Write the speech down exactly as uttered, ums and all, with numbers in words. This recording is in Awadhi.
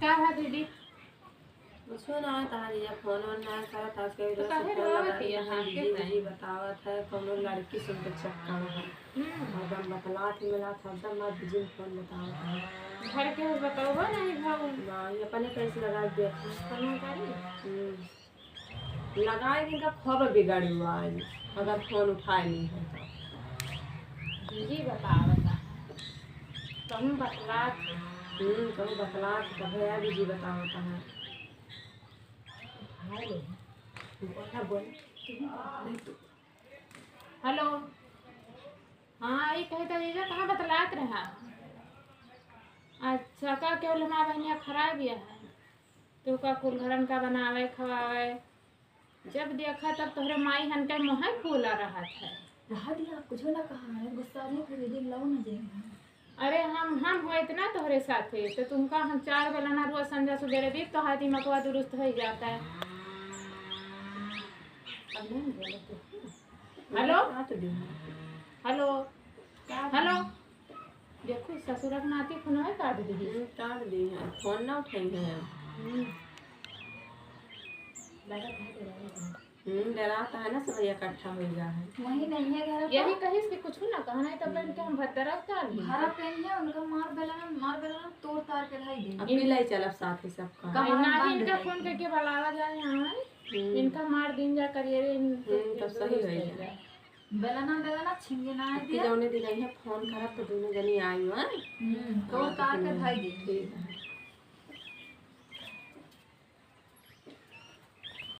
का है दीदी? कुछो ना, तहार ये फोन वोन ना करत, आज के तो रोज काहे फोन रोवत लगाई है, है, हाँ, बिजी के बिजी बतावत है, कौनो लड़की सुन के चक्कर में है। हम्म। हरदम बतलात ही मिलात, हरदम मार बिजी में फोन बतावत है। घर के हो बतौबा नहीं भाऊ। ना, ये अपने कैसे लगा के देखो। फोन करी? हम्म। लगाए इनका खूब बिगड़ी हुआ है, अगर फोन उठाए नहीं है तो। बिजी बतावत है। कहूँ बतलात है। हम्म, कहूँ बतलात है, तब है बिजी बतावत है। हेलो। बोला, बोल। हेलो। हाँ, ये कहे तो जीजा कहाँ बतलात रहा? अच्छा, का केवल हमार बहनिया खराब यह है? तो का कुल घरन का बनावे, खवावे? जब देखा तब तोहरे माई हन के मुँह फूला रहत है। रहा दिया, आप कुछो ना कहा है, गुस्सा नहीं फिर दिन लो ना जाएगा। अरे हम, हम हो इतना तोहरे साथे, तो तुमका हम चार बेलना रोज संझा सुबेरे दी, तोहार दिमागवा दुरुस्त हो जाता है। अब नहीं बोलत है। हेलो? काट दी। हेलो? हेलो? देखो, ससुरा के नाती फोनवा काट दी। हम्म, काट दी है, फोन ना उठाई है। हम्म। दादा कहाँ के रहे हैं? हम्म, डराता है ना, सब इकट्ठा हो गया है। वही नहीं है घर पे। यही कहिस कि कुछ ना कहना है, तब इनके हम भद्दरा उतार ली। घर पे नहीं है, उनका मार बेलना, मार बेलना तोड़ तार के ढाई दे। अब पिलाई चलब साथ ही सबका। कहाँ ना ही बंद इनका है? फोन करके बुलावा जाए यहाँ, हम्म। इनका मार दिन जा करिए रे, इन-, हम्म, तब सही हो जाए। बेलना, बेलना छिंगे ना है अक्की दिया। जौने दिन आई है, फोन करब तो दोनों जनी आई, हाँ? हम्म, तोड़ तार के ढाई दे। ठीक है।